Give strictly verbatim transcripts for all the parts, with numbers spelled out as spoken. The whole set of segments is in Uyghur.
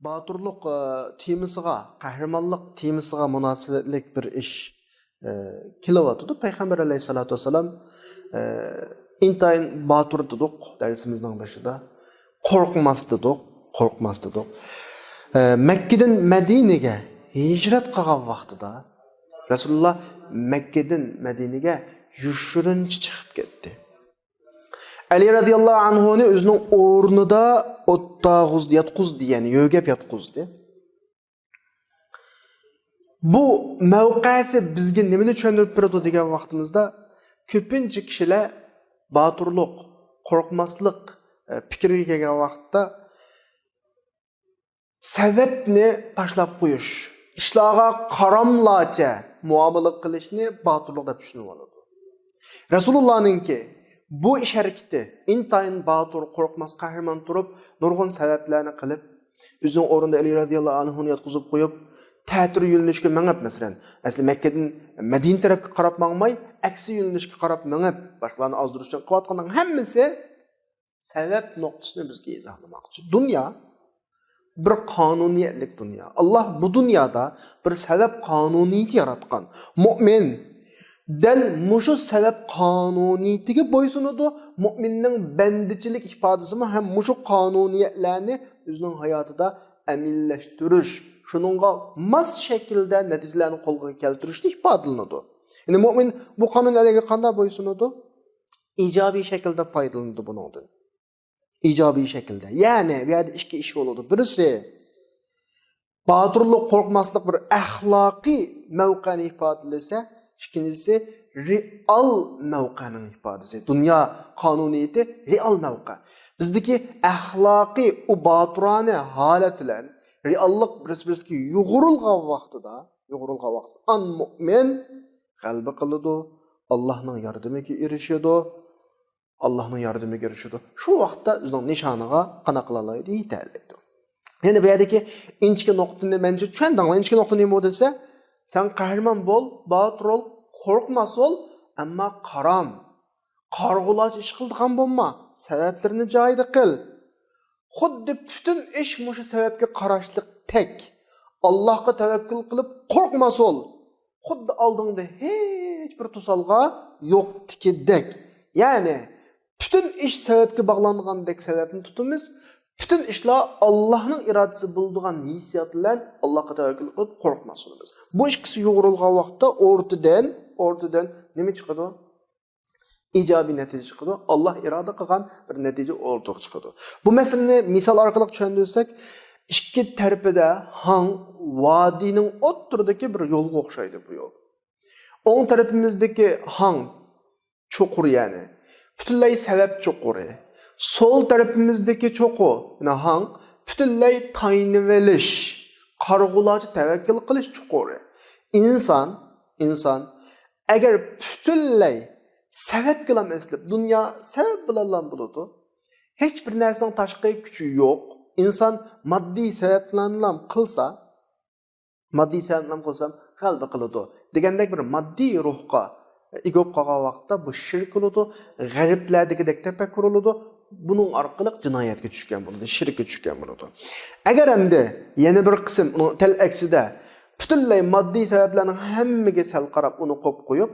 باتۇرلۇق، ئە، تېمىسىغا، قەھرىمانلىق تېمىسىغا مۇناسىۋەتلىك بىر ئىش، ئە، كېلىۋاتىدۇ. پەيغەمبەر ئەلەيھىسسالاتۇ ۋەسسالام، ئە، ئىنتايىن باتۇر دېدۇق دەرسىمىزنىڭ بېشىدا. قورقماس دېدۇق، قورقماس دېدۇق. ئە، مەككىدىن مەدىنىگە ھىجرەت قىلغان ۋاقتىدا رەسۇلۇللا مەككىدىن مەدىنىگە يوشۇرۇنچە چىقىپ كەتتى. ئەلى رەزىياللاھۇ ئەنھۇنى ئۆزىنىڭ ئورنىدا ئوتتاغۇز ياتقۇزدى، يەنى يۆگەپ ياتقۇزدى. بۇ مەۋقەسى بىزگە نېمىنى چۈشەندۈرۈپ بېرىدۇ دېگەن ۋاقتىمىزدا، كۆپىنچە كىشىلەر باتۇرلۇق، قورقماسلىق، ئە، پىكرىگە كەلگەن ۋاقىتتا سەۋەبنى تاشلاپ قويۇش، ئىشلارغا قاراملاچە مۇئامىلە قىلىشنى باتۇرلۇق دەپ چۈشىنىۋالىدۇ. رەسۇلۇللانىڭكى بۇ ئىش ھەرىكىتى ئىنتايىن باتۇر، قورقماس، قەھرىمان تۇرۇپ، نۇرغۇن سەۋەبلەرنى قىلىپ، ئۆزىنىڭ ئورنىدا ئەلى رەزىياللاھۇ ئەنھۇنى ياتقۇزۇپ قويۇپ، تەتۈر يۆنىلىشكە مېڭىپ، مەسىلەن، ئەسلى مەككىدىن مەدىنە تەرەپكە قاراپ ماڭماي، ئەكسى يۆنىلىشكە قاراپ مېڭىپ، باشقىلارنى ئازدۇرۇش ئۈچۈن قىلىۋاتقاننىڭ ھەممىسى سەۋەب نۇقتىسىنى بىزگە ئىزاھلىماقچى. دۇنيا بىر قانۇنىيەتلىك دۇنيا. ئاللا بۇ دۇنيادا بىر سەۋەب قانۇنىيىتى ياراتقان. مۇئمىن دەل مۇشۇ سەۋەب قانۇنىيىتىگە بويسۇنىدۇ. مۇئمىننىڭ بەندىچىلىك ئىپادىسىمۇ ھەم مۇشۇ قانۇنىيەتلەرنى ئۆزىنىڭ ھاياتىدا ئەمەلىيلەشتۈرۈش، شۇنىڭغا ماس شەكىلدە نەتىجىلەرنى قولغا كەلتۈرۈشتە ئىپادىلىنىدۇ. يەنى مۇئمىن بۇ قانۇنىيەتلەرگە قانداق بويسۇنىدۇ؟ ئىجابىي شەكىلدە پايدىلىنىدۇ بۇنىڭدىن. ئىجابىي شەكىلدە. يەنى بۇ يەردە ئىككى ئىش بولىدۇ. بىرسى، باتۇرلۇق، قورقماسلىق بىر ئەخلاقىي مەۋقەنى ئىپادىلىسە، ئىككىنچىسى رېئال مەۋقەنىڭ ئىپادىسى. دۇنيا قانۇنىيىتى رېئال مەۋقە. بىزدىكى ئەخلاقىي ئۇ باتۇرانە ھالەت بىلەن رېئاللىق بىرسى-بىرسىگە يۇغۇرۇلغان ۋاقتىدا، يۇغۇرۇلغان ۋاقتىدا ئان مۇئمىن غەلىبە قىلىدۇ، ئاللاھنىڭ ياردىمىگە ئېرىشىدۇ. ئاللاھنىڭ ياردىمىگە ئېرىشىدۇ. شۇ ۋاقىتتا ئۆزىنىڭ نىشانىغا قانداق قىلالايدۇ؟ يېتەلەيدۇ. يەنى بۇ يەردىكى ئىنچىكە نۇقتىنى مەنچە چۈشەندىڭلار. ئىنچىكە نۇقتا نېمە دېسە، سەن قەھرىمان بول، باتۇر بول، قورقماس بول، ئەمما قارام، قارىغۇلارچە ئىش قىلىدىغان بولما، سەۋەبلىرىنى جايىدا قىل. خۇددى پۈتۈن ئىش مۇشۇ سەۋەبكە قاراشلىقتەك. ئاللاھقا تەۋەككۈل قىلىپ قورقماس بول. خۇددى ئالدىڭدا ھېچ بىر توسالغۇ يوقتىكىدەك. يەنى پۈتۈن ئىش سەۋەبكە باغلانغاندەك سەۋەبنى تۇتىمىز. پۈتۈن ئىشلار ئاللاھنىڭ ئىرادىسى بولىدىغان ھېسسىيات بىلەن ئاللاھقا تەۋەككۈل قىلىپ قورقماس بولىمىز. بۇ ئىككىسى يۇغۇرۇلغان ۋاقىتتا ئورتىدىن، ئورتىدىن نېمە چىقىدۇ؟ ئىجابىي نەتىجە چىقىدۇ. ئاللاھ ئىرادە قىلغان بىر نەتىجە ئوتتۇرىغا چىقىدۇ. بۇ مەسىلىنى مىسال ئارقىلىق چۈشەندۈرسەك، ئىككى تەرىپىدە ھاڭ، ۋادىنىڭ ئوتتۇرىدىكى بىر يولغا ئوخشايدۇ بۇ يول. ئوڭ تەرىپىمىزدىكى ھاڭ، چوقۇر يەنى. پۈتۈنلەي سەۋەب چوقۇرى. سول تەرىپىمىزدىكى چوقۇر، يەنى ھاڭ، پۈتۈنلەي تايىنىۋېلىش، قارىغۇلارچە تەۋەككۈل قىلىش چوقۇرى. ئىنسان، ئىنسان ئەگەر پۈتۈنلەي سەۋەبكىلا ئېسىلىپ، دۇنيا سەۋەب بىلەنلا بولىدۇ. ھېچ بىر نەرسىنىڭ تاشقى كۈچى يوق. ئىنسان ماددىي سەۋەب بىلەنلا قىلسا، ماددىي سەۋەب بىلەن قىلسام غەلىبە قىلىدۇ دېگەندەك بىر ماددىي روھقا ئىگە بولۇپ قالغان ۋاقىتتا بۇ شىرك بولىدۇ. غەربلەردىكىدەك تەپەككۇر بولىدۇ. بۇنىڭ ئارقىلىق جىنايەتكە چۈشكەن بولىدۇ، شىرككە چۈشكەن بولىدۇ. ئەگەر ئەمدى يەنە بىر قىسىم ئۇنىڭ تەل ئەكسىدە پۈتۈنلەي ماددىي سەۋەبلەرنىڭ ھەممىگە سەل قاراپ ئۇنى قويۇپ قويۇپ،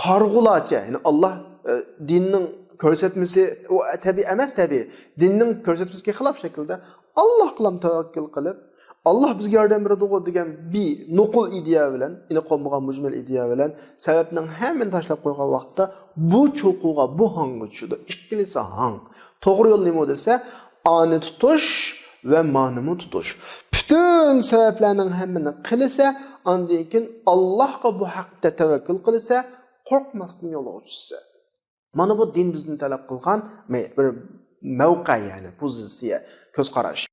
قارىغۇلارچە، يەنى ئاللاھ، ئە، دىننىڭ كۆرسەتمىسى، ئۇ، ئە، تەبىئىي ئەمەس، تەبىئىي. دىننىڭ كۆرسەتمىسىگە خىلاپ شەكىلدە ئاللاھقىلا تەۋەككۈل قىلىپ، ئاللاھ بىزگە ياردەم بېرىدىغۇ دېگەن بىر نوقۇل ئىدىيە بىلەن، ئېنىق بولمىغان مۇجمەل ئىدىيە بىلەن سەۋەبنىڭ ھەممىنى تاشلاپ قويغان ۋاقىتتا بۇ چوقۇغا، بۇ ھاڭغا چۈشىدۇ. ئىككىلىسى ھاڭ. توغرا يول نېمە دېسە، ئانى تۇتۇش ۋە مانىمۇ تۇتۇش. پۈتۈن سەۋەبلەرنىڭ ھەممىنى قىلىسە، ئاندىن كېيىن ئاللاھقا بۇ ھەقتە تەۋەككۈل قىلىسە، قورقماستىن يولغا چۈشسە. مانا بۇ دىن بىزدىن تەلەپ قىلغان مە-، بىر مەۋقە، يەنى پوزىتسىيە، كۆز قاراش.